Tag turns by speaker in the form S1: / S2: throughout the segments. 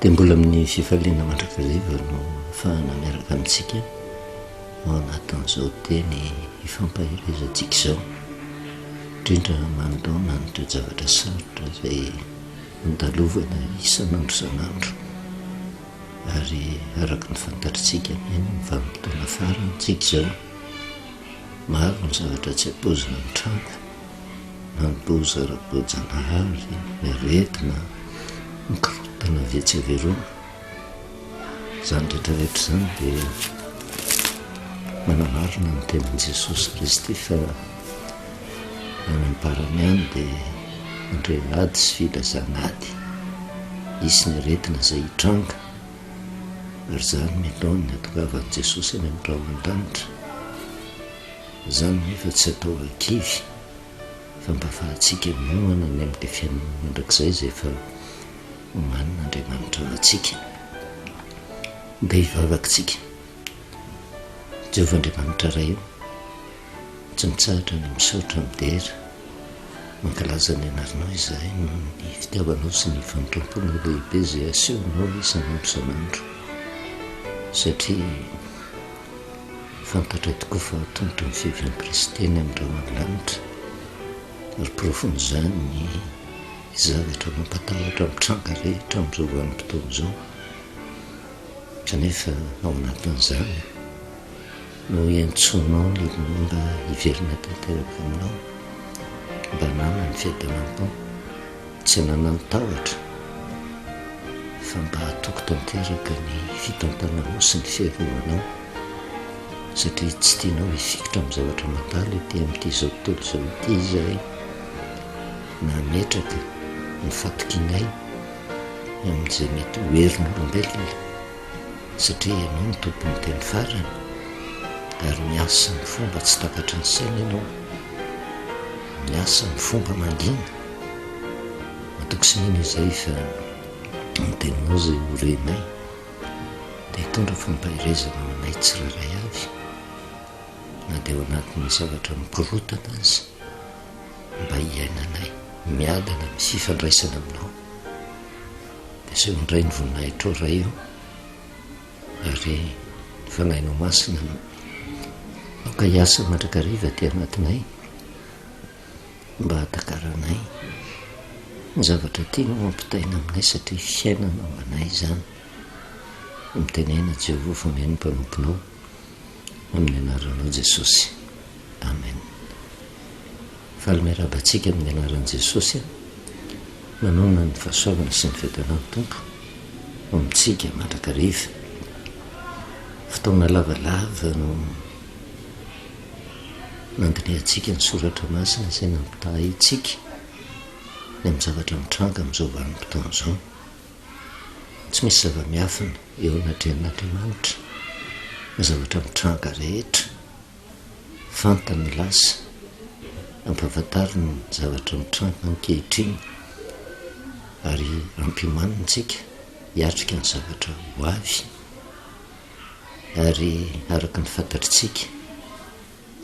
S1: Dia mbola amin'ny fifaliana mandrakariva no ahafahana miaraka amintsika ao anatin'izao teny ifampaherezantsika izao, indrindra manoloana ny toe-javatra sarotra izay andalovana isan'andro isan'andro ary araka ny fantatritsika ny any amin'ny vanim-potoana farany tsika izao, maro ny zavatra tsy ampoizina mitranga. Na ny loza ara-boajanahary, ny aretina, ny korontana avy etsy avy eroa. Izany rehetra rehetra izany dia manamarina ny tenin'i Jesosy Kristy fa any am-parany any dia handre ady sy filazana ady. Hisy ny aretina izay hitranga ary izany mialoha ny hatongavan'i Jesosy any amin'ny rahona an-danitra. Izany nefa tsy atao ankivy fa mba afahantsika miomana ny amin'ilay fiainana mandrakizay izay efa omanin'Andriamanitra ho antsika. Ndeha hivavaka isika. Jehovah Andriamanitra Ray o, tsy mitsahatra ny misaotra midera, mankalaza ny anaranao izahay noho ny fitiavanao sy ny famindram-ponao lehibe izay asehonao isan'andro isan'andro satria Fantatray tokoa fa antomotra ny fiavian'i Kristy eny amin'ny rahon'ny lanitra, ary porofon'izany ny zavatra mampatahotra mitranga rehetra amin'izao vanim-potoana izao. Kanefa ao anatin'izany no iantsoanao ny olona mba hiverina tanteraka aminao, mba hanana ny fiadanam-po. Tsy ananany tahotra fa mba hatoky tanteraka ny fitantananao sy ny fiarovanao satria tsy tianao hifikitra amin'ny zavatra mandalo ety amin'ity izao tontolo izao ity izahay na hametraka ny fatokianay amin'izay mety ho herin'olombelona satria ianao no tompon'ny teny farany ary miasa amin'ny fomba tsy takatry ny saina ianao, miasa amin'ny fomba mangina. Matoky sy mino izay fa ny teninao izay ho renay dia hitondra fampaherezana ho anay tsirairay avy na dia ao anatin'ny zavatra mikorontana aza mba hiainanay miadana amin'ny fifandraisana aminao. Dia aseho indray ny voninahitrao Ray o ary ny Fanahinao Masina no aoka hiasa mandrakariva aty anatinay. Mba hahatakaranay ny zavatra tianao hampitaina aminay satria fiainana ho anay izany. Mitenena Jehovah fa mihaino ny mpanomponao amin'ny anaranao Jesosy. Amen. Faly miarahaba antsika amin'ny anaran'i Jesosy aho. Manonona ny fahasoavana sy ny fiadanan'ny Tompo ho amintsika mandrakariva. Fotoana lavalava no Nandinihantsika ny soratra masina izay nampitahaintsika ny amin'ny zavatra mitranga amin'izao vanim-potoana izao. Tsy misy zava-miafina eo anatrehan'Andriamanitra ny zavatra mitranga rehetra. Fantany ny lasa, ampahafantariny ny zavatra mitranga ankehitriny ary ampiomaniny isika hiatrika ny zavatra ho avy. Ary araka ny fantatritsika,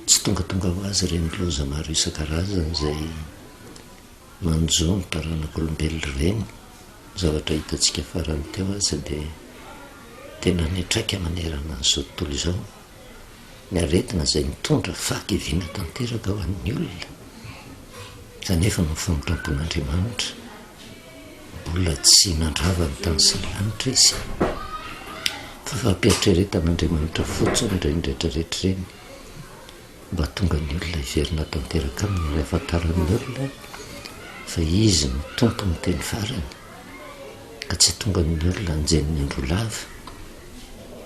S1: tsy tongatonga ho azy ireny loza maro isan-karazany izay manjo ny taranak'olombelona ireny. Ny zavatra hitantsika farany teo aza dia tena niantraika manerana an'izao tontolo izao ny aretina izay nitondra fahakiviana tanteraka ho an'ny olona, kanefa noho ny famindram-pon'Andriamanitra, Mbola tsy nandrava ny tany sy ny lanitra izy, fa fampieritreretan'Andriamanitra fotsiny ireny rehetra rehetra ireny, mba hahatonga ny olona hiverina tanteraka aminy ary hahafantaran'ny olona fa izy no tompon'ny teny farany, ka tsy hahatonga ny olona hanjenin'ny andro lava,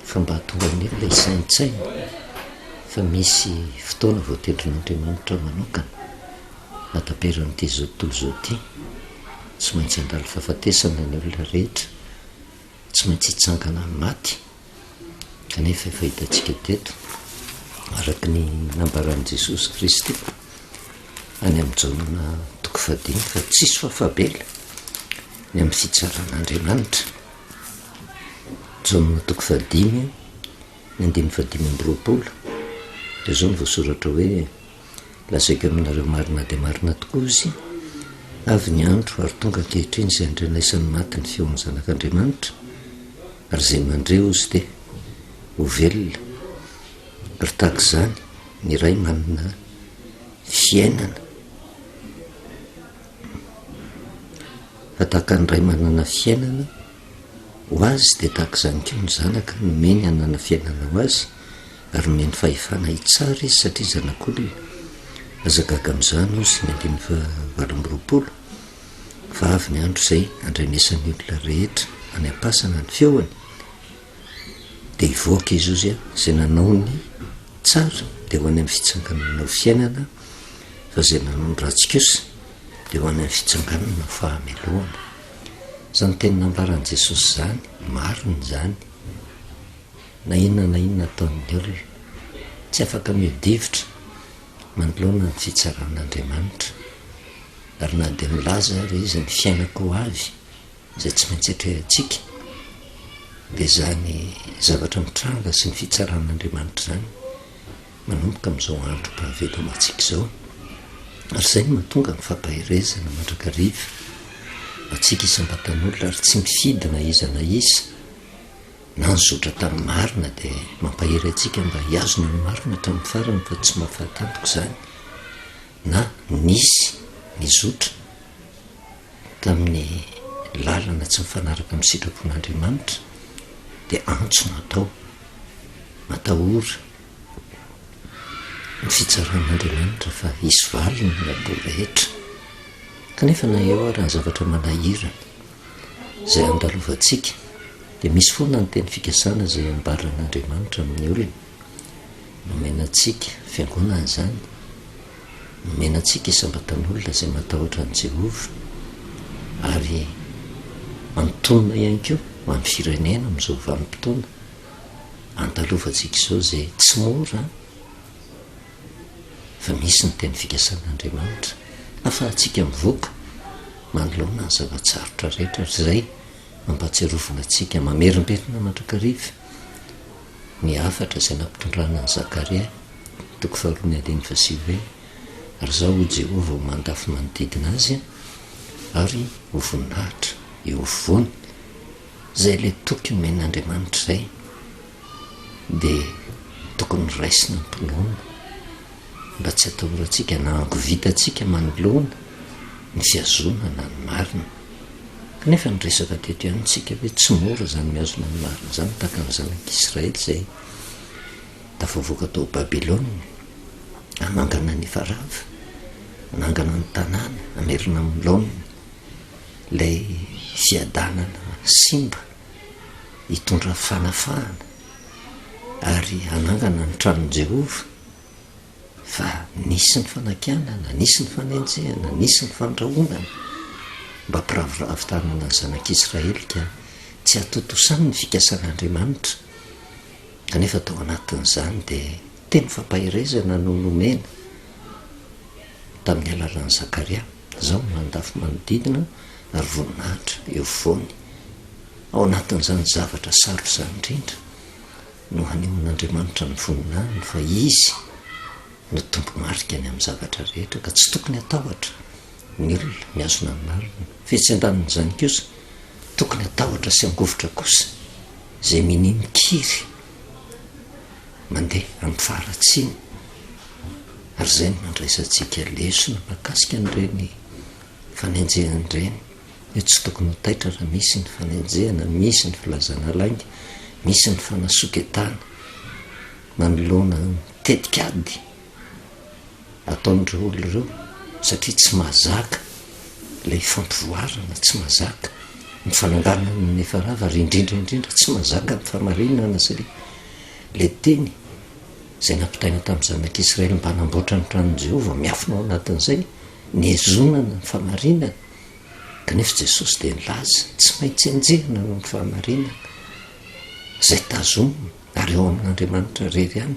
S1: fa mba hahatonga ny olona hisaintsaina fa misy fotoana voatendrin'Andriamanitra manokana. Hataperan'ity izao tontolo izao ity, tsy maintsy handalo fahafatesana ny olona rehetra, tsy maintsy hitsangana amin'ny maty, kanefa efa hitantsika teto, araka ny nambaran'i Jesosy Kristy any amin'ny Jaona toko fahadimy fa tsisy fahafabela ny amin'ny fitsaran'Andriamanitra. Jaona toko fahadimy, ny andininy fahadimy amby roapolo, dia izao no voasoratra hoe Lazaiko aminareo marina dia marina tokoa izy, avy ny andro ary tonga ankehitriny izay handrenesan'ny maty ny feon'ny Zanak'Andriamanitra. Ary izay mandre hozy dia ho velona. Ary tahaka izany ny Ray manana fiainana. Fa tahaka ny Ray manana fiainana ho Azy dia tahaka izany koa ny Zanaka nomeny hanana fiainana ho Azy ary nomeny fahefana hitsara Izy satria Zanak'olona. Aza gaga amin'izany hozy ny andininy faha 28 fa avy ny andro izay handrenesan'ny olona rehetra any am-pasana ny feony dia hivoaka izy ozy izay nanao ny tsara dia ho any amin'ny fitsanganana ho fiainana fa izay nanao ny ratsy kosa dia ho any amin'ny fitsanganana ho fahamelohana. Izany teny nambaran'i Jesosy izany, marina izany. Na inona na inona ataon'ny olona, tsy afaka mihodivitra manoloana ny fitsaran'Andriamanitra. Ary na dia milaza ary izy ny fiainako ho avy, izay tsy maintsy atrehantsika, dia izany zavatra mitranga sy ny fitsaran'Andriamanitra izany manomboka amin'izao androm-pahavelomantsika izao. Ary izay no mahatonga ny fampaherezana mandrakariva ho antsika isam-batan'olona ary tsy mifidy na iza na iza na nizotra tamin'ny marina dia mampahery antsika mba hihazona ny marina hatramin'ny farany fa tsy mahafahatampoka izany na nisy nizotra tamin'ny lalana tsy mifanaraka amin'ny sitrapon'Andriamanitra dia antso natao, matahora ny fitsaran'Andriamanitra fa hisy valiny ny atao rehetra. Kanefa na eo ary ny zavatra manahirana izay andalovantsika dia misy foana ny teny fikasana izay ambaran'Andriamanitra amin'ny olona. Nomena antsika, fiangonana izany, Nomena antsika isam-batan'olona izay matahotra an'i Jehovah, ary antonona ihany koa ho an'ny firenena amin'izao vanim-potoana andalovantsika izao izay tsy mora fa misy ny teny fikasan'Andriamanitra ahafahantsika mivoaka manoloana ny zava-tsarotra rehetra ary izay mampahatsiarovana antsika mamerimberina mandrakariva ny hafatra izay nampitondrana an'i Zakaria, toko faharoa ny andininy fahasivy hoe, Ary Izaho, hoy Jehovah, ho mandafy manodidina azy, ary ho voninahitra eo afovoany. Izay ilay toky omen'Andriamanitra izay dia tokony raisina am-pinoana mba tsy hatahorantsika na hangovitantsika manoloana ny fihazonana ny marina. Kanefa niresaka teto ihany isika hoe tsy mora izany mihazona ny marina izany tahaka ny zanak'Israely izay tafavoaka tao Babylona, hanangana ny efa rava, hanangana ny tanàna, hamerina amin'ny laoniny ilay fiadanana simba, hitondra fanafahana ary hanangana ny tranon'i Jehovah. Fa nisy ny fanakianana, nisy ny fanenjehana, nisy ny fandrahonana mba hampiraviravy tanana ny zanak'Israely ka tsy hahatontosany ny fikasan'Andriamanitra. Kanefa tao anatin'izany dia teny fampaherezana no nomena tamin'ny alalan'i Zakaria, Izaho no mandafy manodidina ary voninahitra eo afovoany. Ao anatin'izany zavatra sarotra izany indrindra no hanehoan'Andriamanitra ny voninahiny fa Izy no tompo-marika ny amin'ny zavatra rehetra ka tsy tokony hatahotra ny olona mihazona ny marina. Fa etsy andanin'izany kosa, tokony hatahotra sy hangovitra kosa izay minia mikiry mandeha amin'ny faharatsiana. Ary izay no nandraisantsika lesona mahakasika an'ireny fanenjehana ireny. Hoe tsy tokony ho taitra raha misy ny fanenjehana, misy ny filazana lainga, misy ny fanasoketana manoloana ny tetikady ataon'ireo olona ireo satria tsy mahazaka ilay fampivoarana, tsy mahazaka ny fananganana ny efa rava ary indrindra indrindra tsy mahazaka ny fahamarinana satria ilay teny izay nampitaina tamin'ny zanak'Israely mba hanamboatra ny tranon'i Jehovah miafina ao anatin'izay ny hezonana ny fahamarinana. Kanefa Jesosy dia nilaza, tsy maintsy enjehina noho ny fahamarinana, izay tazomina ary ao amin'Andriamanitra irery ihany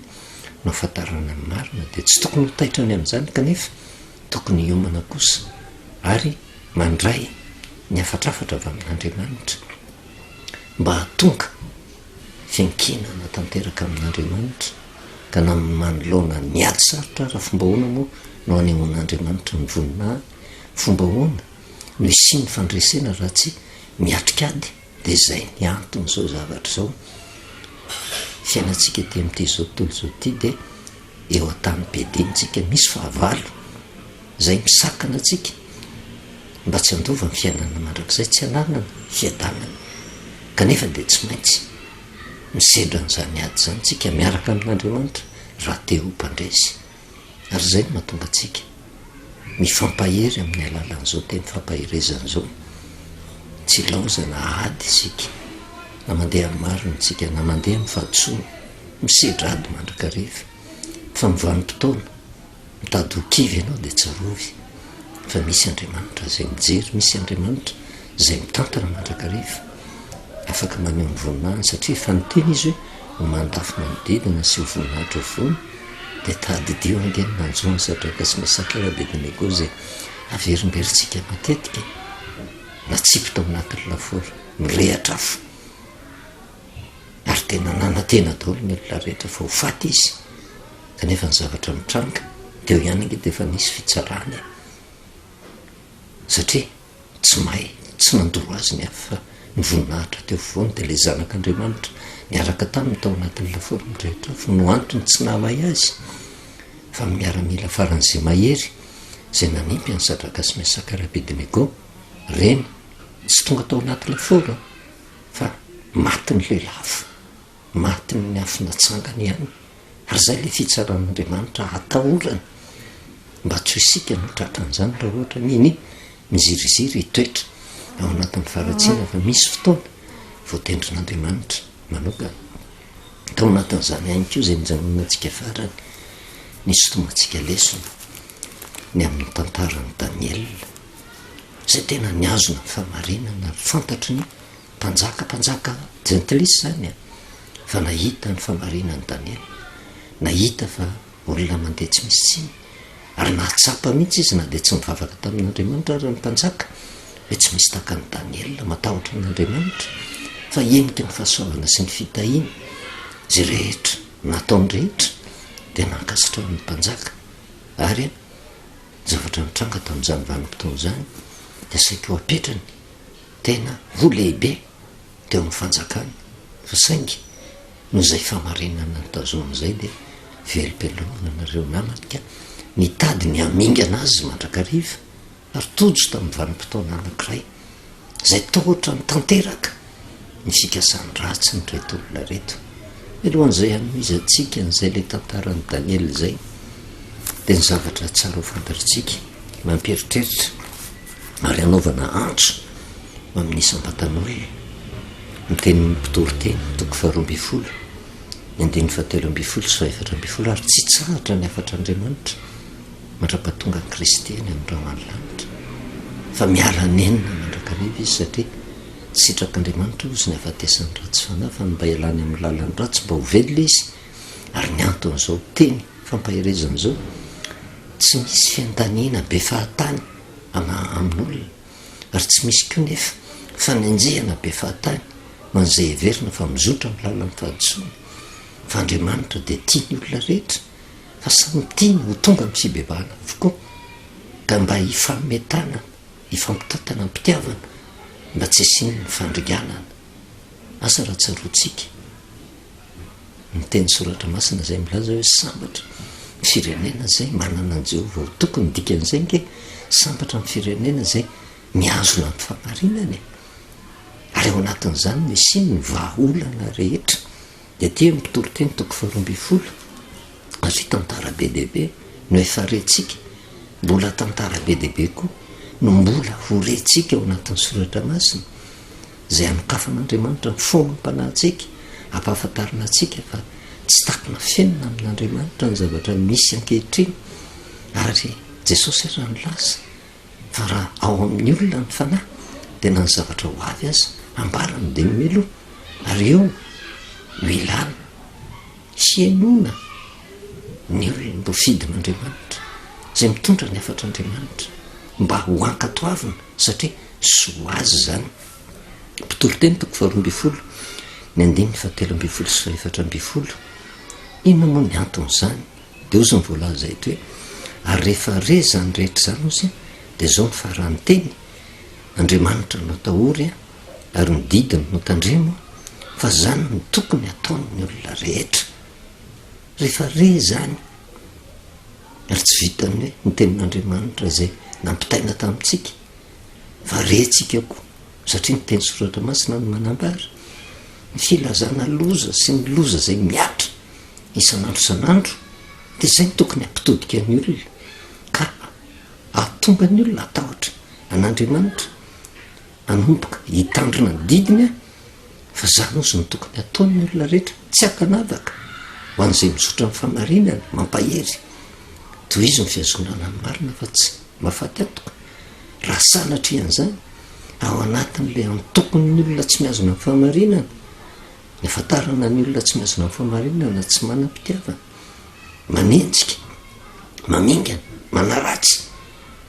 S1: no ahafantarana ny marina, dia tsy tokony ho taitra ny amin'izany kanefa tokony hiomana kosa ary mandray ny hafatrafatra avy amin'Andriamanitra mba hahatonga fiankinana tanteraka amin'Andriamanitra ka na manoloana ny ady sarotra ara fomba ahoana moa no hanehoan'Andriamanitra ny voninahiny Fomba ahoana no hisian'ny fandresena raha tsy miatrika ady? Dia izay ny anton'izao zavatra izao. Fiainantsika ety amin'ity izao tontolo izao ity dia eo an-tanim-piadiantsika misy fahavalo izay misakana antsika mba tsy handova ny fiainana mandrakizay, tsy hananana fiadanana. Kanefa dia tsy maintsy misedra an'izany ady izany isika miaraka amin'Andriamanitra raha te ho mpandresy. Ary izay no mahatonga antsika mifampahery amin'ny alalan'izao teny fampaherezana izao. Tsy ilaozana ady isika, na mandeha amin'ny marina isika, na mandeha amin'ny fahadisoana, misedra ady mandrakariva. Fa ny vanim-potoana, mitady ho kivy ianao dia tsarovy fa misy Andriamanitra izay mijery, misy Andriamanitra izay mitantana mandrakariva, afaka maneho ny voninahiny satria efa niteny Izy hoe ho mandafo manodidina sy ho voninahitra afovoany. Dia tadidio ange ny nanjo an'i Sadraka sy Mesaka ary Abednego izay averimberintsika matetika, natsipy tao anatin'ny lafaoro mirehatra afo. Ary tena nanantena daholo ny olona rehetra fa ho faty izy. Kanefa ny zavatra nitranga, teo ihany ange dia efa nisy fitsarana e. Satria Tsy may, tsy nandoro azy ny afo fa ny voninahitra teo afovoany dia ilay Zanak'Andriamanitra niaraka taminy tao anatin'ny lafaoro mirehitra afo no antony tsy nahamay azy fa ny miaramila faran'izay mahery izay nanimpy an'i Sadraka sy Mesaka ary Abednego ireny tsy tonga tao anaty lafaoro fa matin'ny lelafo. Matin'ny afo natsangany ihany. Ary izay ilay fitsaran'Andriamanitra atahorana mba tsy ho isika no tratran'izany raha ohatra minia miziriziry hitoetra ao anatin'ny faharatsiana fa misy fotoana voatendrin'Andriamanitra manokana. Tao anatin'izany ihany koa izay nijanonantsika farany, nisintomantsika lesona ny amin'ny tantaran'i Daniela izay tena nihazona ny fahamarinana ary fantatry ny Mpanjaka mpanjaka jentilisa izany an! Fa nahita ny famarinan'i Daniela, nahita fa olona mandeha tsy misy tsiny, ary nahatsapa mihitsy izy na dia tsy nivavaka tamin'Andriamanitra ary ny mpanjaka, hoe tsy misy tahaka an'i Daniela matahotra an'Andriamanitra, fa heniky ny fahasoavana sy ny fitahiana izay rehetra nataony rehetra dia nankasitrahan'ny mpanjaka, ary ny zavatra nitranga tamin'izany vanim-potoana izany dia saika ho apetrany Tena ho lehibe teo amin'ny fanjakana fa saingy noho izay fahamarinana notazominy izay dia velom-pialonana nareo namany ka nitady ny hamingana azy mandrakariva ary tojo tamin'ny vanim-potoana anankiray izay tahotra ny tanteraka ny fikasany ratsiny ireto olona ireto. Mialohan'izay hanohizantsika an'izay ilay tantaran'i Daniela izay dia ny zavatra tsara ho fantatritsika mampieritreritra ary hanaovana antso ho amin'ny isam-batan'olona. Ny tenin'ny mpitoriteny, toko faharoa ambinifolo, ny andininy fahatelo ambinifolo sy fahefatra ambinifolo, ary tsy hitsahatra ny hafatr'Andriamanitra mandra-pahatonga an'i Kristy any amin'ny rahona lanitra, fa miala nenina mandrakariva izy satria tsy sitrak'Andriamanitra hozy ny hahafatesan'ny ratsy fanahy fa ny mba hialany amin'ny lalan'ny ratsy mba ho velona izy, ary ny anton'izao teny fampaherezana izao, tsy misy fiandaniana be fahatany amin'olona ary tsy misy koa nefa fanenjehana be fahatany ho an'izay heverina fa mizotra amin'ny lalan'ny fahadisoana fa Andriamanitra dia tia ny olona rehetra fa samy tiany ho tonga amin'ny fibebahana avokoa ka mba hifanome tanana hifampitantana am-pitiavana mba tsy hisian'ny fandringanana. Asa raha tsaroantsika Ny teny soratra masina izay milaza hoe sambatra ny firenena izay manana an'i Jehovah ho tokony, ny dikan'izay ange sambatra ny firenena izay mihazona ny fahamarinana e! Ary ao anatin'izany no hisian'ny vahaolana rehetra. Dia aty amin'ny Mpitoriteny toko faharoa ambinifolo, satria tantara be dia be no efa rentsika, mbola tantara be dia be koa no mbola ho rentsika ao anatin'ny soratra masina, izay hanokafan'Andriamanitra ny fo amam-panahintsika, hampahafantarina antsika fa tsy takona fenina amin'Andriamanitra ny zavatra misy ankehitriny, ary Jesosy aza nilaza fa raha ao amin'ny olona ny fanahy dia na ny zavatra ho avy aza hambarany dia mialoha, ary eo no ilana hihainoana ny olona nofidin'Andriamanitra, izay mitondra ny hafatr'Andriamanitra mba ho ankatoavina satria soa azy izany. Mpitoriteny toko faharoa ambinifolo, ny andininy fahatelo ambinifolo sy fahefatra ambinifolo. Inona moa ny anton'izany? Dia hozy ny voalaza eto hoe, ary rehefa re izany rehetra izany hozy dia izao ny faran'ny teny, Andriamanitra no atahory. Ary ny didiny no tandremo fa zany no tokony ataon'ny olona rehetra. Rehefa re izany, ary tsy vitan'ny hoe ny tenin'Andriamanitra izay nampitaina tamintsika, fa rentsika koa, satria ny teny soratra masina no manambara, ny filazana loza sy ny loza izay mihatra isan'andro isan'andro, dia izay no tokony hampitodika ny olona, ka hahatonga ny olona hatahotra an'Andriamanitra. Hanomboka hitandrina ny didiny aho, fa izany hozy no tokony hataon'ny olona rehetra, tsy ankanavaka, ho an'izay mizotra amin'ny fahamarinana, mampahery. Tohizo ny fihazonana ny marina fa tsy mahafaty antoka. Raha sanatria an'izany, ao anatin'ilay antokon'ny olona tsy mihazona ny fahamarinana, ny ahafantarana ny olona tsy mihazona ny fahamarinana, tsy manam-pitiavana, manenjika, mamingana, manaratsy,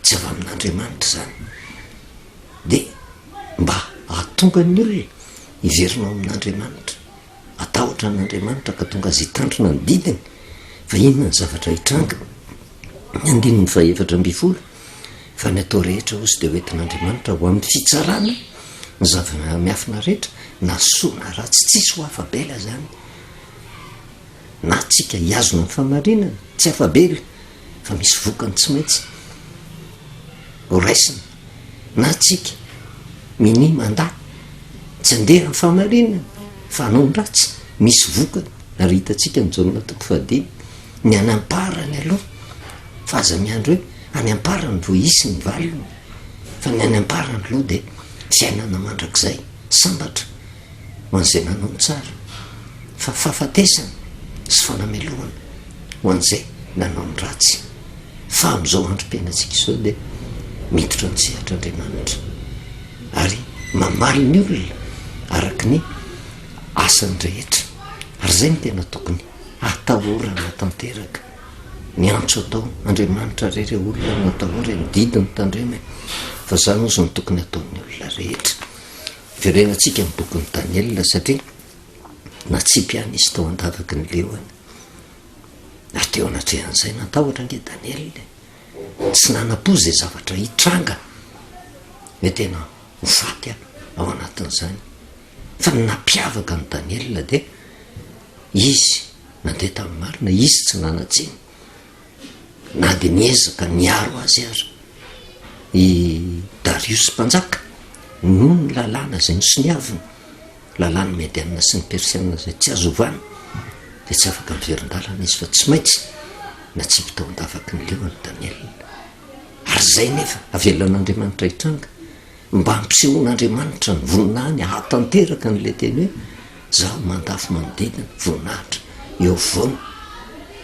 S1: tsy avy amin'Andriamanitra izany. Dia mba hahatonga ny olona hiverina ao amin'Andriamanitra, hatahotra an'Andriamanitra ka tonga azy hitandrina ny didiny, fa inona ny zavatra hitranga? Ny andininy fahefatra ambin'ny folo, fa ny atao rehetra hozy dia hoentin'Andriamanitra ho amin'ny fitsarana ny zava-miafina rehetra, na soa na ratsy, tsisy ho afa-bela izany. Na tsika hihazona ny fahamarinana, tsy afa-bela fa misy vokany tsy maintsy ho raisina, na tsika minia mandà tsy handeha amin'ny fahamarinana fa hanao ny ratsy, misy vokany, ary hitantsika ny Jaona toko fahadimy, ny any am-parany aloha, fa aza miandry hoe any am-parany vao hisy ny valiny, fa ny any am-parany aloha dia fiainana mandrakizay, sambatra. ho an'izay nanao ny tsara, fa fahafatesana sy fanamelohana ho an'izay nanao ny ratsy. Fa amin'izao androm-piainantsika izao dia miditra an-tsehatra Andriamanitra ary mamaly ny olona araka ny asany rehetra. Ary izay no tena tokony hatahorana tanteraka. Ny antso atao, Andriamanitra re re olona no atahory e, ny didy no tandremo e, fa izany hozy no tokony hataon'ny olona rehetra. Verenantsika ny bokin'i Daniela satria natsipy ihany izy tao an-davaky ny liona. Ary teo anatrehan'izay natahotra ange Daniela e. Tsy nanam-po izay zavatra hitranga hoe tena ho faty aho ao anatin'izany. Fa ny nampiavaka an'i Daniela dia izy nandeha tamin'ny marina, izy tsy nanan-tsiny. Na dia niezaka niaro azy aza i Dariosy Mpanjaka noho ny lalàna izay nosoniaviny, lalàn'ny Mediana sy ny Persiana izay tsy azo ovana, dia tsy afaka niverin-dalana izy fa tsy maintsy natsipy tao an-davaky ny liona Daniela. Ary izay nefa avelan'Andriamanitra hitranga mba hampisehoan'Andriamanitra ny voninahiny hahatanteraka an'ilay teny hoe, Izaho mandafo manodidina, voninahitra eo afovoany,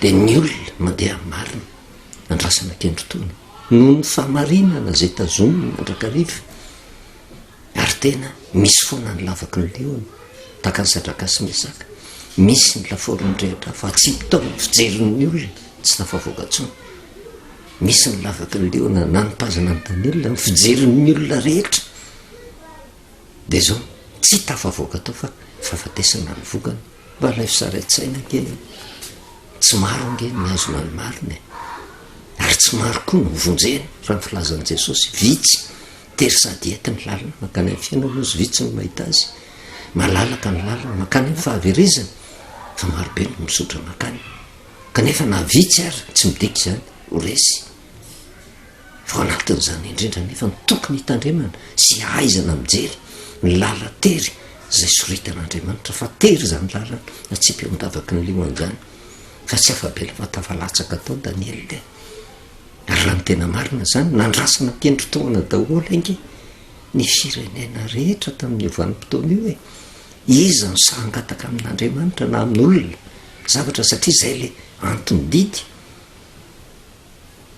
S1: dia ny olona mandeha amin'ny marina, andrasana kendritoana, noho ny fahamarinana izay tazominy mandrakariva, ary tena misy foana ny lavaky ny liona, tahaka an'i Sadraka sy Mesaka, misy ny lafaoro mirehitra afo, atsipy tao ny fijerin'ny olona, tsy tafavoaka intsony. Misy ny lavaky ny liona nanipazana an'i Daniela ny fijerin'ny olona rehetra. Dia izao, tsy tafavoaka tao fa fahafatesana ny vokany. Mba alaivo sary an-tsaina ange e! Tsy maro ange ny mihazona ny marina e! Ary tsy maro koa no hovonjena, raha ny filazan'i Jesosy. Vitsy, tery sady ety ny lalana mankany amin'ny fiainana hozy, vitsy no mahita azy. Malalaka ny lalana mankany amin'ny fahaverezana, fa marobe no mizotra mankany. Kanefa na vitsy ary tsy midika izany ho resy. Fa ao anatin'izany indrindra anefa no tokony hitandremana sy hahaizana mijery ny lala-tery izay soritan'Andriamanitra fa tery izany lalana atsipy eo an-davaky ny liona izany fa tsy afa-bela fa tafalatsaka tao Daniela e. Ary raha ny tena marina izany nandrasana kendritohana daholo ange ny firenena rehetra tamin'io vanim-potoana io e. Iza no sahy hangataka amin'Andriamanitra na amin'olona zavatra satria izay le antony didy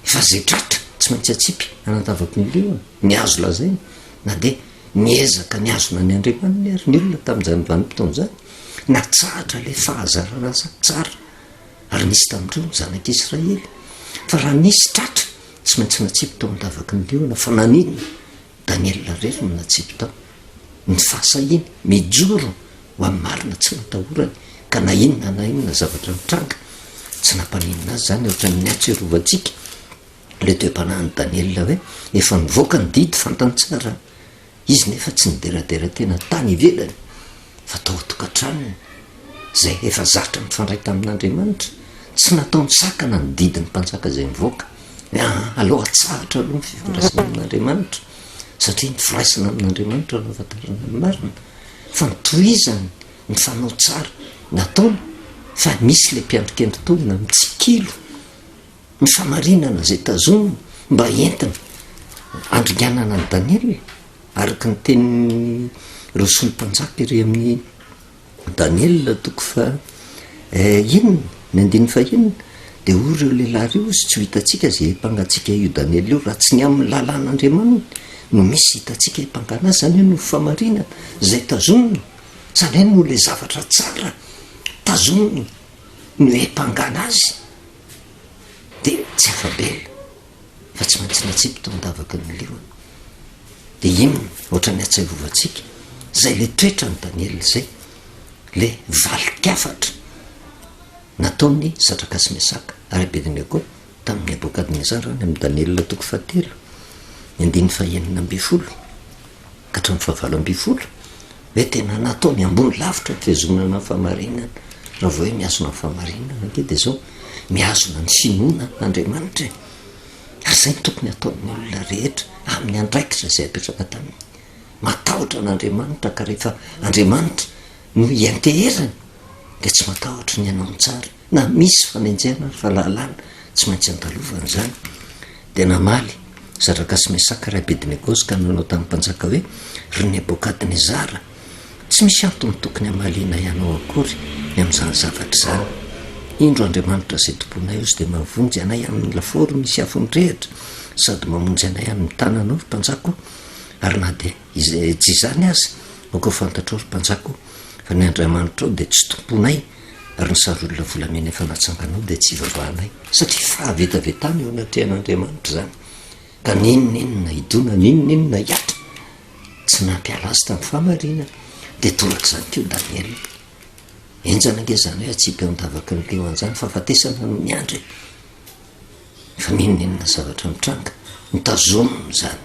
S1: fa zay tratra tsy maintsy atsipy anantavako ny liona, ny azo lazaina na dia niezaka nihazona ny Andriamaniny ary ny olona tamin'izany vanim-potoana izany, natsahatra ilay fahazarana tsara ary nisy tamin'ireo ny zanak'Israely fa raha nisy tratra tsy maintsy natsipy tao an-davaky ny liona fa naninona Daniela irery no natsipy tao. Ny fahasahiany mijoro ho amin'ny marina tsy natahorany ka na inona na inona zavatra nitranga tsy nampaninona azy izany ohatran'ny niatsiarovantsika ilay toe-panahin'i Daniela hoe efa nivoaka ny didy fantany tsara. Izy nefa tsy nideradera tena tany ivelany fa tao an-tokantranony, izay efa zatra nifandray tamin'Andriamanitra. Tsy nataony sakana ny didin'ny mpanjaka izay nivoaka hoe aa aleo atsahatra aloha ny fifandraisana amin'Andriamanitra satria ny firaisana amin'Andriamanitra no ahafantarana ny marina fa notohizany ny fanao tsara nataony fa misy ilay mpiandry kendry tolona mitsikilo ny famarinana izay tazominy mba entina handringanana an'i Daniela, araka ny tenin'ireo solom-panjaka ery amin'ny Daniela toko faha enina, ny andininy fahenina, dia hoy ireo lehilahy ireo, Izy tsy ho hitantsika izay hiampangantsika io Daniela io, raha tsy ny amin'ny lalàn'Andriamaniny no misy hitantsika hiampangana azy, izany hoe noho famarinana izay tazominy, izany hoe noho ilay zavatra tsara tazominy no hiampangana azy. Dia tsy afa-bela fa tsy maintsy natsipy tao an-davaky ny liona. Dia inona ohatran'ny hatsiarovantsika izay ilay toetran'i Daniela izay, ilay valin-kafatra nataon'i Sadraka sy Mesaka ary Abednego tamin'i Nebokadnezara any amin'ny Daniela toko fahatelo, ny andininy fahenina ambin'ny folo ka hatramin'ny fahavalo ambin'ny folo. Hoe tena nataony ambony lavitra ny fihazonana ny fahamarinana. Raha vao hoe mihazona ny fahamarinana ange dia izao, mihazona ny finoana an'Andriamanitra e. Ary izay no tokony hataon'ny olona rehetra amin'ny andraikitra izay apetraka taminy. Matahotra an'Andriamanitra ka rehefa Andriamanitra no ianteherany dia tsy matahotra ny hanao ny tsara. Na misy fanenjehana ary fahalalana tsy maintsy andalovana izany. Dia namaly Sadraka sy Mesaka ary Abednegozy ka nanao tamin'ny mpanjaka hoe, Ry Nebokadnezara, tsy misy antony tokony hamalianay anao akory ny amin'izany zavatra izany. Indro Andriamanitra izay tompoinay ozy dia mahavonjy anay amin'ny lafaoro misy afo mirehitra sady mamonjy anay amin'ny tananao, ry mpanjaka o! Ary na dia tsy izany aza, aoka ho fantatrao, ry mpanjaka o, fa ny Andriamanitrao dia tsy tompoinay, ary ny sary olona volamena efa natsanganao dia tsy ivavahanay, satria fahavetavetana eo anatrehan'Andriamanitra izany, ka n'inon'inona hidona, n'inon'inona hiatra, tsy nampiala azy tamin'ny fahamarinana. Dia torak'izany koa Daniela. Henjana ange izany hoe atsipy ao an-davaky ny liona izany, fahafatesana no miandry e. Fa n'inon'inona zavatra mitranga, notazominy izany.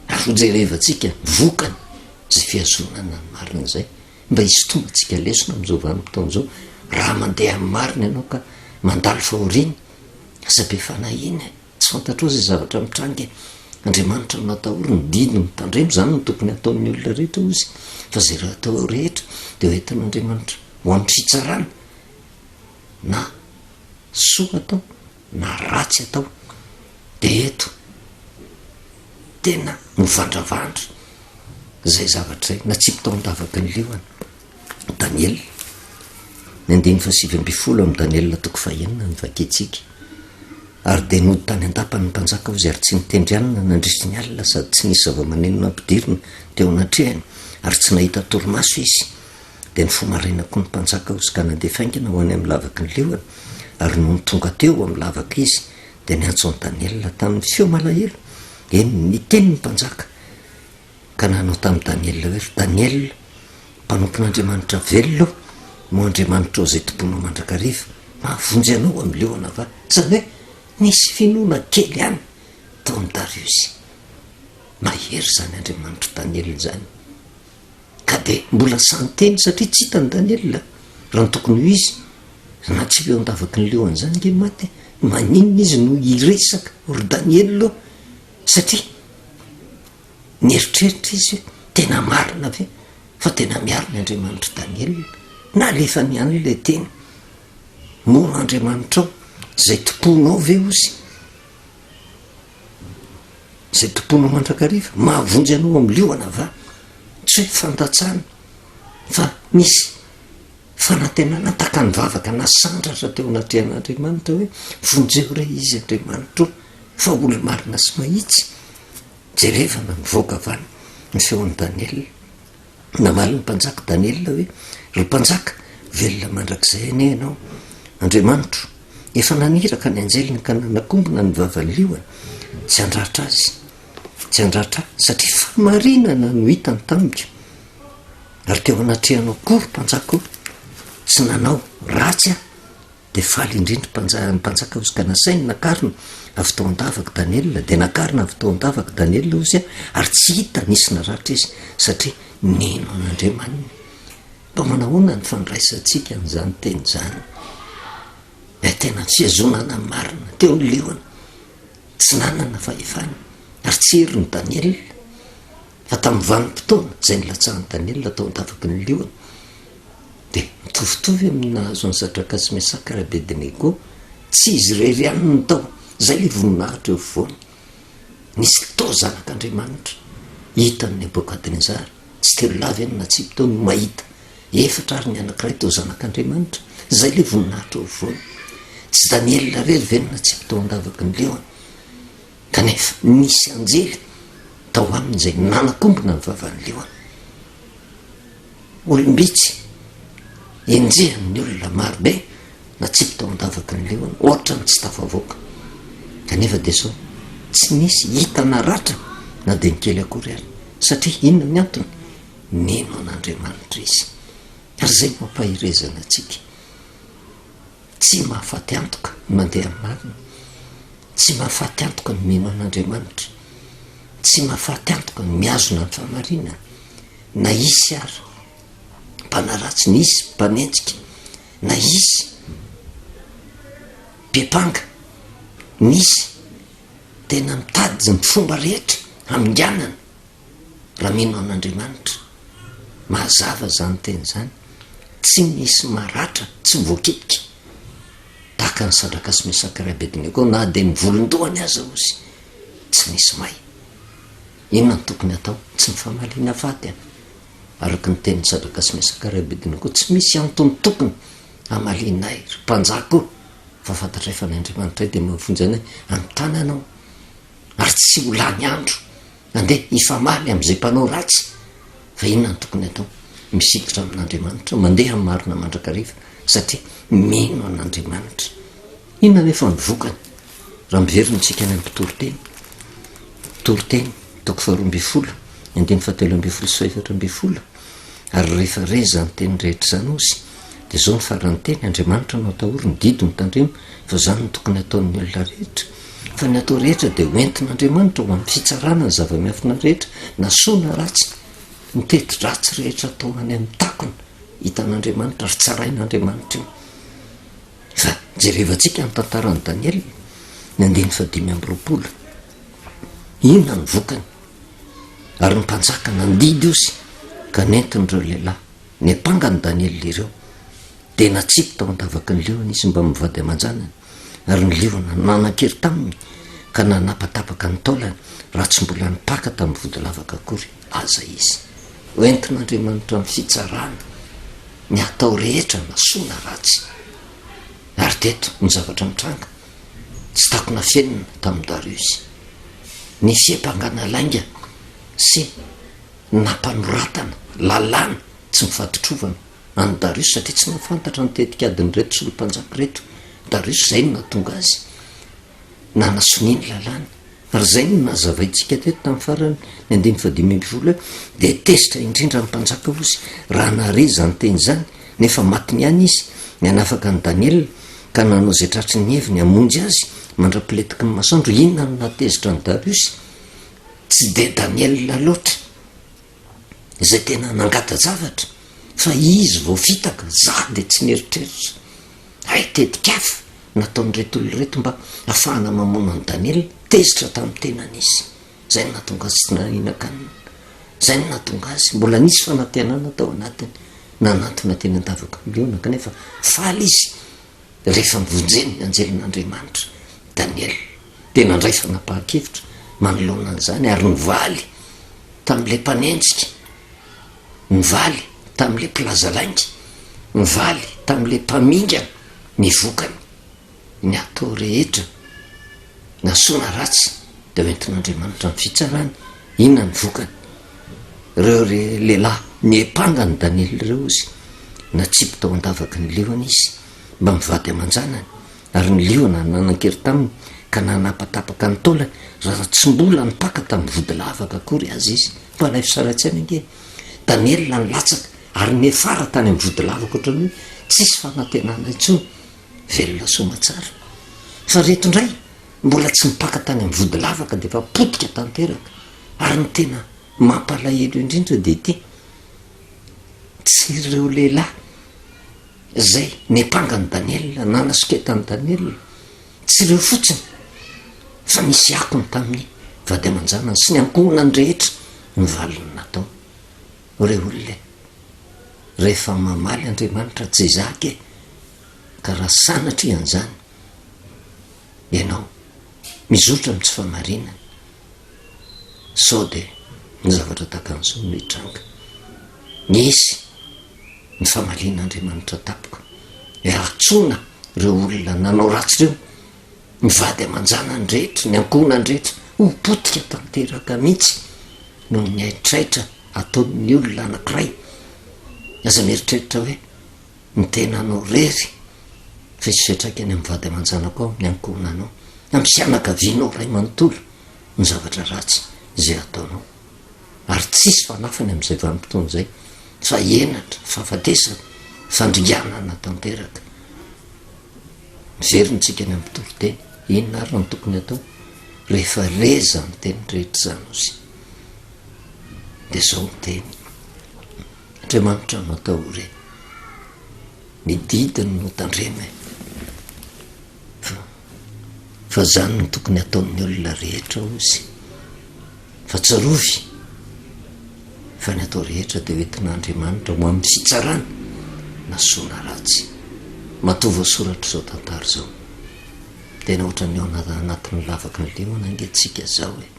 S1: Ary hojerevantsika ny vokany izay fihazonana ny marina izay. Mba hisintomantsika lesona amin'izao vanim-potoana izao, raha mandeha amin'ny marina ianao ka mandalo fahoriana, aza be fanahiana e! Tsy fantatrao izay zavatra mitranga e! Andriamanitra no atahorina, ny didiny no tandremo, izany no tokony hataon'ny olona rehetra hozy, fa izay raha atao rehetra dia ho entin'Andriamanitra ho amin'ny fitsarana, na soa atao na ratsy atao, dia eto tena mivandravandra izay zavatra izay, natsipy tao an-davaky ny liona Daniela. Ny andininy fahasivy ambin'ny folo amin'ny Daniela toko fahenina no vakintsika. Ary dia nody tany an-dapany ny mpanjaka hozy ary tsy nitendry alina nandritry ny alina sady tsy nisy zava-maneno nampidirina teo anatrehany ary tsy nahita torimaso izy. Dia nifoha maraina koa ny mpanjaka hozy ka nandeha faingana ho any amin'ny lavaky ny liona, ary nony tonga teo amin'ny lavaka izy dia niantso an'i Daniela tamin'ny feo malahelo, eny, niteny ny mpanjaka, ka nanao tamin'i Daniela hoe, Ry Daniela, mpanompon'Andriamanitra velona ô, moa Andriamanitrao izay tompoinao mandrakariva, mahavonjy anao amin'ny liona va? Izany hoe, nisy finoana kely ihany tao amin'i Dariosy. Mahery izany Andriamanitr'i Daniela izany. Ka dia mbola sahy niteny satria tsy hitany Daniela raha ny tokony ho izy, na tsy eo an-davaky ny liona izany ange maty e, maninona izy no hiresaka ry Daniela ô, satria nieritreritra izy hoe tena marina ve fa tena miaro ny Andriamanitr'i Daniela, nalefany ihany ilay teny, moa Andriamanitrao izay tomponao ve ozy? Izay tompoinao mandrakariva, mahavonjy anao amin'ny liona va? Tsy hoe fandatsana fa misy fanantenana tahaka ny vavaka nasandratra teo anatrehan'Andriamanitra hoe vonjeo re izy Andriamanitra o fa olo-marina sy mahitsy. Jerevana mivoaka avy any ny feon'i Daniela. Namaly ny mpanjaka Daniela hoe, Ry mpanjaka, velona mandrakizay anie ianao. Andriamanitro, efa naniraka ny anjeliny ka nanakombona ny vavan'ny liona, tsy handratra azy, tsy handratra ahy, satria fahamarinana no hitany tamiko. Ary teo anatrehanao koa, ry mpanjaka ô, tsy nanao ratsy aho. Dia faly indrindra ny mpanjaka hozy ka nasainy nakarina. Avy tao an-davaka Daniela, dia nakarina avy tao an-davaka Daniela hozy ary tsy hita nisy naratra izy satria nino an'Andriamaniny. Mba manahoana ny fandraisantsika an'izany teny izany? Ilay tena fihazonana ny marina teo ny liona, tsy nanana fahefana ary tsy herin'i Daniela, fa tamin'ny vanim-potoana izay nilatsahan'i Daniela tao an-davaky ny liona, dia mitovitovy amin'ny nahazo an'i Sadraka sy Mesaka ary Abednego, tsy izy irery ihany no tao, izay ilay voninahitra eo afovoany. Nisy tao zanak'Andriamanitra, hitan'i Nebokadnezara, tsy telo lahy ve no natsipy teo no mahita Efatra ary ny anankiray toa zanak'Andriamanitra, izay ilay voninahitra eo afovoany. Tsy Daniela irery ve no natsipy tao an-davaky ny liona? Kanefa nisy anjely tao aminy izay nanakombona ny vavan'ny liona. Olom-bitsy, enjehan'ny olona marobe, natsipy tao an-davaky ny liona, ohatran'ny tsy tafavoaka. Kanefa dia izao, tsy nisy hita naratra na dia ny kely akory ary. Satria inona ny antony? Mino an'Andriamanitra izy. Ary izay no ampaherezana antsika. Tsy mahafaty antoka ny mandeha amin'ny marina. Tsy mahafaty antoka ny mino an'Andriamanitra. Tsy mahafaty antoka ny mihazona ny fahamarinana. Na hisy ary mpanaratsy, na hisy mpanenjika, na hisy mpiampanga, nisy tena mitady ny fomba rehetra haminganana Raha mino an'Andriamanitra, mazava izany teny izany, tsy misy maratra, tsy voakitika, tahaka an'i Sadraka sy Mesaka ary Abednego, na dia ny volon-dohany aza hozy, tsy nisy may. Inona no tokony hatao? Tsy ny famaliana faty an! Araka ny tenin'i Sadraka sy Mesaka ary Abednego, tsy misy antony tokony hamalianay, ry mpanjaka o, fa fantatray fa ny Andriamanitray dia mahavonjy anay amin'ny tananao, ary tsy ho lany andro Andeha hifamaly amin'izay mpanao ratsy, fa inona no tokony hatao? Misikotra amin'Andriamanitra, mandeha amin'ny marina mandrakariva, satria mino an'Andriamanitra. Inona anefa ny vokany raha miverina isika any amin'ny mpitoriteny? Toriteny, toko faharoa ambin'ny folo, andininy fahatelo ambin'ny folo sy fahefatra ambin'ny folo. Ary rehefa re izany teny rehetra izany hozy, dia izao ny faran'ny teny, Andriamanitra no atahory, ny didy no tandremo, fa izany no tokony hataon'ny olona rehetra. Fa ny atao rehetra dia ho entin'Andriamanitra ho amin'ny fitsarana ny zava-miafina rehetra, na soa na ratsy, ny teti-dratsy rehetra atao any amin'ny takona, hitan'Andriamanitra ary tsarain'Andriamanitra io. Fa jerevantsika ny tantaran'i Daniela, ny andininy fahadimy amby 20. Inona ny vokany? Ary ny mpanjaka nandidy osy ka nentin'ireo lehilahy niampanga an'i Daniela ireo. Dia natsipy tao an-davaky ny liona izy mbamin'ny vady aman-janany, ary ny liona nanan-kery taminy ka nanapatapaka ny taolany raha tsy mbola nipaka tamin'ny vodilavaka akory aza izy. Hoentin'Andriamanitra amin'ny fitsarana ny atao rehetra na soa na ratsy. Ary teto ny zavatra mitranga. Tsy takona afenina tamin'i Dariosy ny fiampangana lainga sy nampanoratana lalàna tsy mifaditrovana an'i Dariosy satria tsy nahafantatra ny tetikadin'ireto solom-panjaka ireto Dariosy, izay no nahatonga azy nanasonia ny lalàna. Ary izay no nazavaintsika teto tamin'ny farany ny andininy fahadimy ambin'ny folo hoe dia tezitra indrindra ny mpanjaka hozy raha nahare izany teny izany, nefa matiny ihany izy ny hanafaka an'i Daniela ka nanao izay tratry ny heviny hamonjy azy mandra-piletiky ny masoandro. Inona no nahatezitra an'i Dariosy? Tsy dia Daniela loatra izay tena nangata-javatra fa izy voafitaka, za dia tsy nieritreritra. Hay tetik'hafa nataon'ireto olona ireto mba hahafahana mamono an'i Daniela, tezitra tamin'ny tenany izy. Izay no nahatonga azy tsy nahinan-kanina. Izay no nahatonga azy mbola nisy fanantenana tao anatiny, nanantona teny an-davaky ny liona, kanefa faly izy rehefa novonjen'ny anjelin'Andriamanitra Daniela. Dia nandray fanapahan-kevitra manoloana an'izany ary nivaly tamin'ilay mpanenjika, nivaly tamin'ilay mpilaza lainga, nivaly tamin'ilay mpamingana ny vokany. Ny atao rehetra, na soa na ratsy, dia ho entin'Andriamanitra amin'ny fitsarany. Inona ny vokany? Ireo re lehilahy niampanga an'i Daniela ireo, hozy, natsipy tao an-davaky ny liona izy, mba mivady aman-janany, ary ny liona nanan-kery taminy ka nanapatapaka ny taolany, raha tsy mbola nipaka tamin'ny vody lavaka akory aza izy. Mba alaivo sary an-tsaina ange! Daniela nilatsaka ary niafara tany amin'ny vody lavaka ohatran'ny hoe tsisy fanantenana intsony. Velona soamatsara. Fa reto indray. Mbola tsy nipaka tany amin'ny vody lavaka dia efa potika tanteraka. Ary ny tena mampalahelo indrindra dia ity, tsy ireo lehilahy izay niampanga an'i Daniela, nanasoketa an'i Daniela, tsy ireo fotsiny fa nisy akony tamin'ny vady aman-janany sy ny ankohonany rehetra ny valiny nataony. Ireo olona e, rehefa mamaly Andriamanitra tsy zaka e, ka raha sanatria an'izany ianao mizotra amin'ny tsy fahamarinana, sao dia ny zavatra tahaka an'izao no hitranga. Nisy ny famalian'Andriamanitra tampoka, iantsoana ireo olona nanao ratsy ireo, ny vady aman-janany rehetra, ny ankohonany rehetra, ho potika tanteraka mihitsy noho ny haitraitra ataon'ny olona anankiray. Aza mieritreritra hoe ny tenanao irery fa hisy fiantraikany amin'ny vady aman-janakao, amin'ny ankohonanao, amin'ny fianakavianao iray manontolo ny zavatra ratsy izay ataonao. Ary tsisy fanafany amin'izay vanim-potoana izay fa henatra, fahafatesana, fandringanana tanteraka. Miverina isika any amin'ny mpitoriteny, inona ary no tokony atao rehefa re izany teny rehetra izany ozy? Dia izao ny teny, Andriamanitra no atao ho re, ny didiny no tandremo e, fa fa izany no tokony ataon'ny olona rehetra ozy. Fa tsarovy fa ny atao rehetra dia hoentin'Andriamanitra ho amin'ny fitsarana na soa na ratsy. Matoa voasoratra izao tantara izao. Tena ohatran'ny ao anatin'ny lavaky ny liona ange tsika izao e.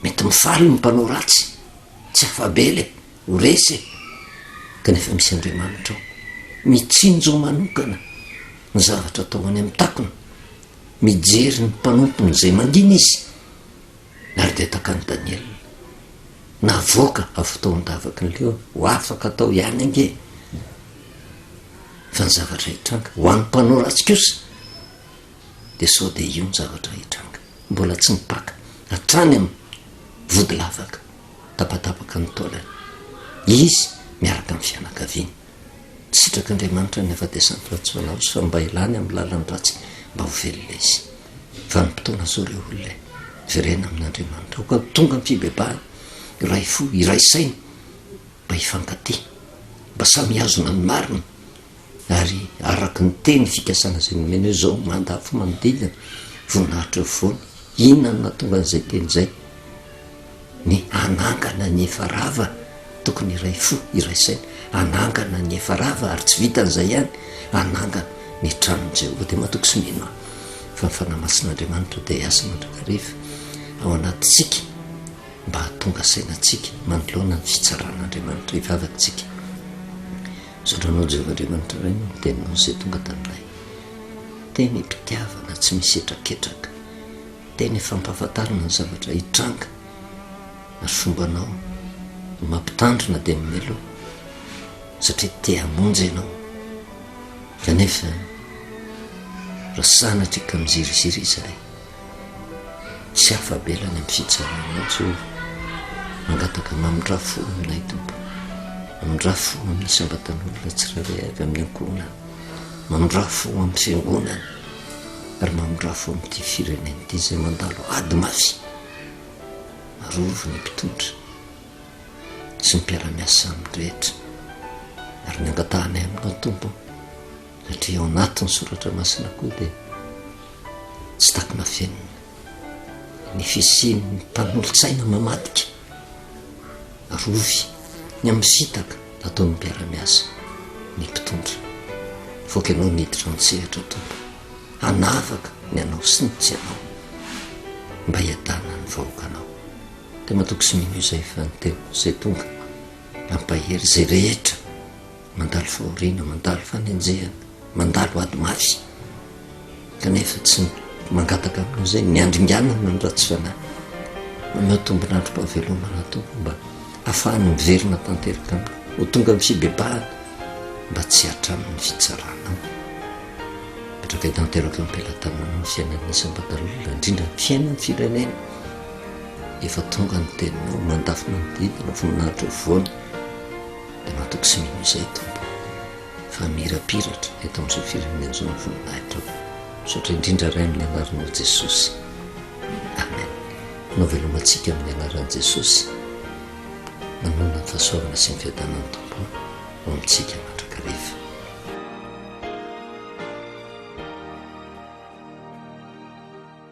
S1: Mety mifaly ny mpanao ratsy, tsy afa-bela e, ho resy e. Kanefa misy Andriamanitra ao, mitsinjo manokana ny zavatra atao any amin'ny takona, mijery ny mpanompony izay mangina izy. Ary dia takan'i Daniela navoaka avy tao an-davaky ny liona, ho afaka tao ihany ange fa ny zavatra hitranga. Ho an'ny mpanao ratsy kosa dia sao dia io ny zavatra hitranga, mbola tsy mipaka hatrany amin'ny vody lavaka, tapatapaka ny taolany izy miaraka amin'ny fianakaviany. Sitrak'Andriamanitra ny hahafatesan'ny ratsy fanahy sy fa mba hialany amin'ny lalan'ny ratsy mba ho velona izy. Vanim-potoana izao ireo olona e! Miverena amin'Andriamanitra. Aoka ho tonga ny fibebahana, hiray fo, hiray saina, mba hifankatia, mba samy hihazona ny marina, ary araka ny teny fikasana izay nomena hoe izao manda afo manodidina, voninahitra eo afovoany. Inona no nahatonga an'izay teny izay? Ny hanangana ny efa rava, tokony hiray fo, hiray saina, hanangana ny efa rava, ary tsy vitan'izay ihany, hanangana ny tranon'i Jehovah. Dia matoky sy mino aho fa ny Fanahy Masin'Andriamanitra dia hiasa mandrakariva ao anatintsika mba hahatonga saina antsika manoloana ny fitsaran'Andriamanitra. Hivavaka isika. Misaotra Anao Jehovah Andriamanitra Ray noho ny Teninao izay tonga taminay. Tenim-pitiavana tsy misy hetraketraka. Teny fampahafantarana ny zavatra hitranga ary fombanao ny mampitandrina dia ny mialoha satria te hamonjy ianao kanefa raha sanatria ka miziriziry izahay tsy afa-bela any amin'ny fitsaranao Jehovah mangataka mamindrà fo aminay Tompo mamindrà fo amin'ny isam-batan'olona tsirairay avy amin'ny ankohonana mamindrà fo amin'ny fiangonana ary mamindrafo amin'ity firenena ity izay mandalo ady mafy. Arovy ny mpitondra sy ny mpiara-miasa aminy rehetra ary ny angatahanay aminao Tompo satria ao anatin'ny soratra masina koa dia tsy takona fenina ny fisian'ny mpanolotsaina mamadika. Arovy ny amin'ny fitaka nataon'ny mpiara-miasa ny mpitondra. Voaka ianao niditra an-tsehatra Tompo hanavaka ny anao sy ny tsy anao mba hiadanan'ny vahoakanao. Dia matoky sy mino izay fa ny teninao izay tonga hampahery izay rehetra mandalo fahoriana, mandalo fanenjehana, mandalo ady mafy kanefa tsy mangataka aminao izay ny handringanana ny ratsy fanahy. Omeo tombon'androm-pahavelomana Tompo mba hahafahany miverina tanteraka aminao, ho tonga amin'ny fibebahana mba tsy hatramin'ny fitsaranao. Mipetraka tanteraka eo am-pelatananao ny fiainan'ny isam-batan'olona, indrindra ny fiainan'ny firenena. Efa tonga ny teninao, mandafo manodidina, voninahitra afovoany. Dia matoky sy mino izay Tompo fa mirapiratra eto amin'izao firenena izao ny voninahitrao. Misaotra indrindra Ray amin'ny anaranao Jesosy. Amen. Hanao veloma antsika amin'ny anaran'i Jesosy. Manonona ny fahasoavana sy ny fiadanan'ny Tompo ho amintsika mandrakariva.